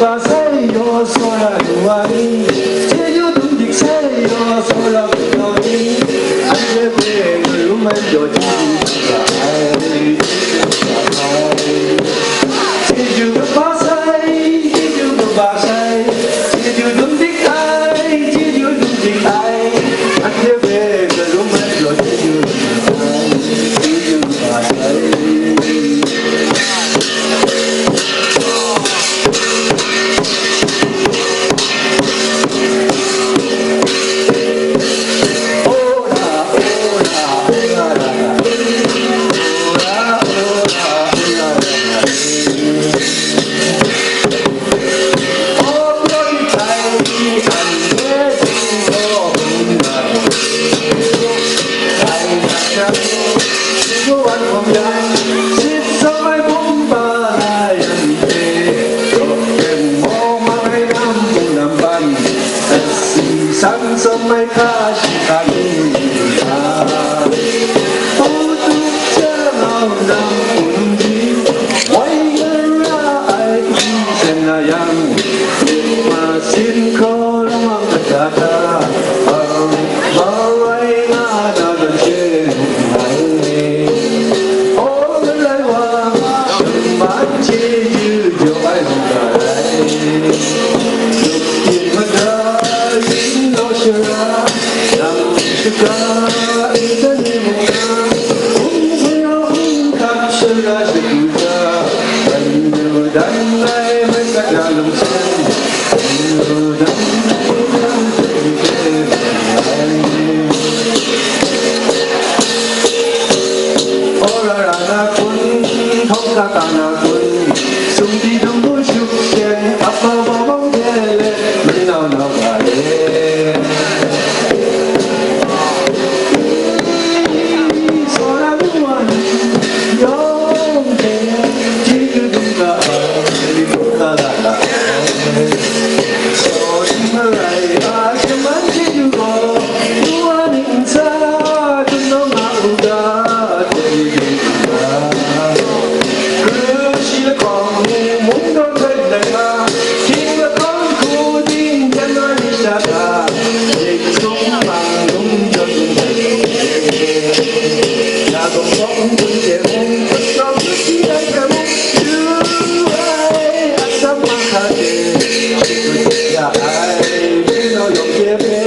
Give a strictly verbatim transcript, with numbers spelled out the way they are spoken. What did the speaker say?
Sai yaw sawra lu wa ni, chyeju dum dik sai yaw sawra lu wa ni, anhte hpe karum ai pyaw chyeju dum ga ai, chyeju dum ga ai. Chyeju kaba sai, chyeju kaba sai, chyeju dum dik ai, chyeju dum dik ai, anhte hpe karum ai pyaw chyeju dum ga ai, chyeju kaba sai. San sawm mai hka shi hka lu yu ga, Pu Tup Cha Ngau Nam Hpung Nungji, woi na ra ai hpyi seng na yang, masin hkaw lamang kata hta, bau, bau woi nga na zawn she, ngai, aw, galai wa, man chyeju jaw ai lu ga ai. Luk yin mada yin law shara, nang shaka nhtoi ni mung na, hkum hkun rau hkum hkap shara shagu hta, dan du dan ai mai kat ya lung seng, dan du dan ai mai kat ya lung seng, ai. Ora ra na kun, hkawng ka ka na kun, sumdi dum bu shuk shen, apa bawng bawng de le, mari nau nau ga le. Sora lu wa ni, yawng de, ji du dum ga ai, li bu ka la la ai. Sora lu wa ni, a shaman ji du gaw, lu wa ni, nsa, dum nau nga u ga, de li du ga. Kru shi lahkawng ni, mung dawn rai lai nga, hkying lahkawng hku ting, jan wa ni sha ga, dik sung mang lung jawt lung jawt. Ya gawng gawng n gun hte mung, kut sawng kut si ai hkra mung, du ai atsam mahkra hte, shakut ya ai, mungdaw yawng hte hpe,